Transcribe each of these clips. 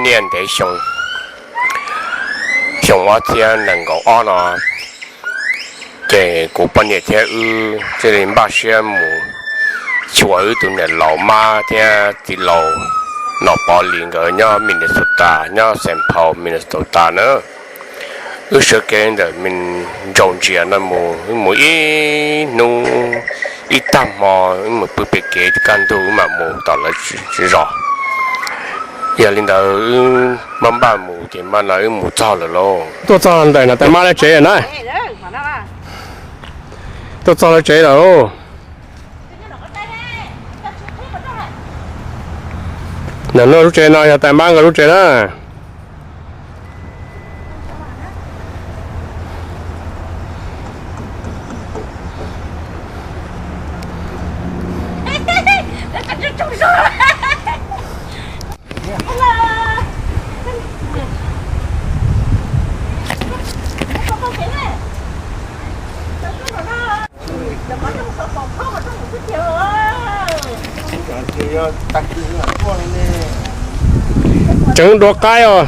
niaj ntev xyoo, xyoo ob txhiab nees nkaum ob no, ces kuv poj niam thiab wb thiaj li npaj siab mus xyuas wb tus niam laus mab thiab txiv laus Nom Pov Lis nkawd nyob Minnesota, nyob Saint Paul, Minnesota na. Wb sawv kev ntawm me ntsaus ntsia no mus, wb mus ib hnub ib tag hmo, wb mus pw pem kev kaj ntug wb mam mus tom lawv tsev zos. Yog li ntawd wb maj npaj mus ces mas no wb mus txog lawm lauj. Tuaj txog ntawm no tais mab lawv tsev na. Tuaj txog lawv tsev lawm. Ntawm no lub tsev no yog tais mab nkawd lub tsev na. Tseev dua qaib os.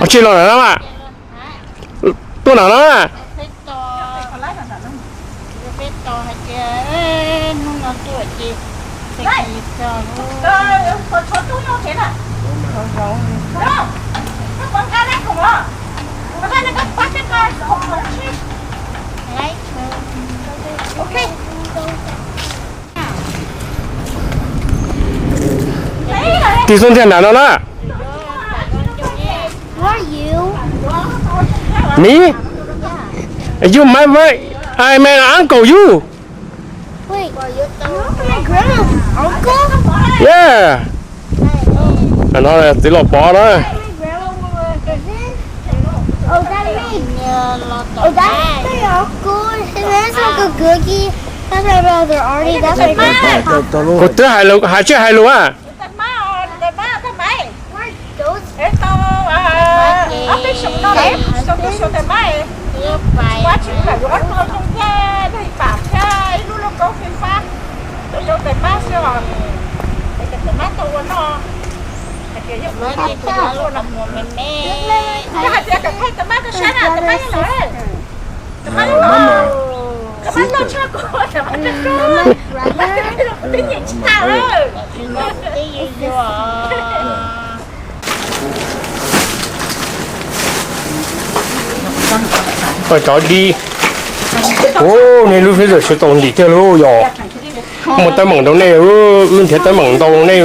Ua tsi los na mas, tuaj na na. Tig xub ntiag nram no na. Me? You my uncle, you? Wait, you're my grandma's uncle? Yeah. No txiv los pov na. Oh, that's my uncle. That's my uncle Googie. That's my brother Artie. That's my grandpa. Kuv twb hais lus, hais tsis hais lus a. Cov di. Ub, nej lub freezer siav tau ntim tiag lauj yom. Muaj teeb meem ntau nej, wb nrhiav teeb meem ntau nej.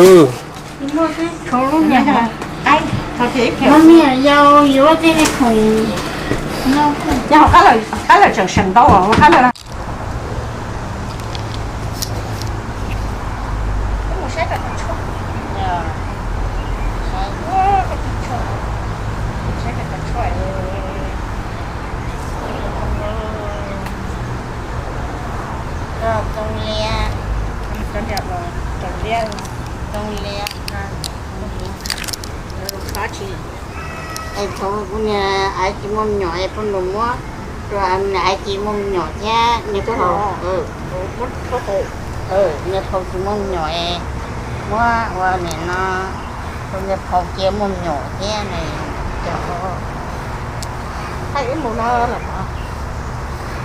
Tau li, es thaum kuv niam aiv tsis muaj me nyuam es poj nrug muab rua niam aiv tsis muaj me nyuam thiab niam phauj, niam phauj tsis muaj me nyuam es muab ua nim no rua niam phauj cia muaj me nyuam thiab ne.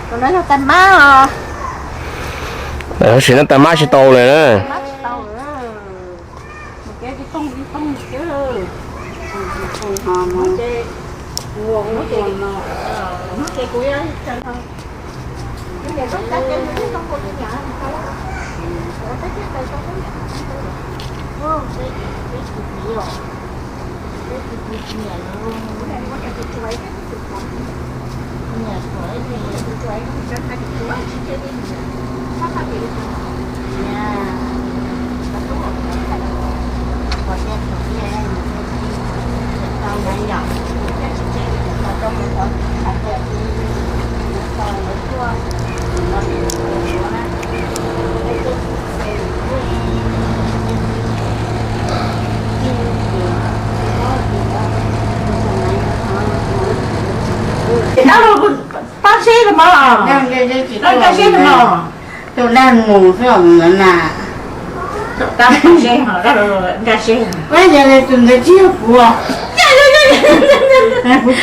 Tus no yog tais mab os. Tab sis no tais mab tsis tau lawm na. Ces dab laug pab seb los mas, dab laug nkag seb los mas. Tus dab mus xwb os na. Dab laug nkag seb, dab laug nkag seb. Yog li tus ntawd tsis yog kuv, kuv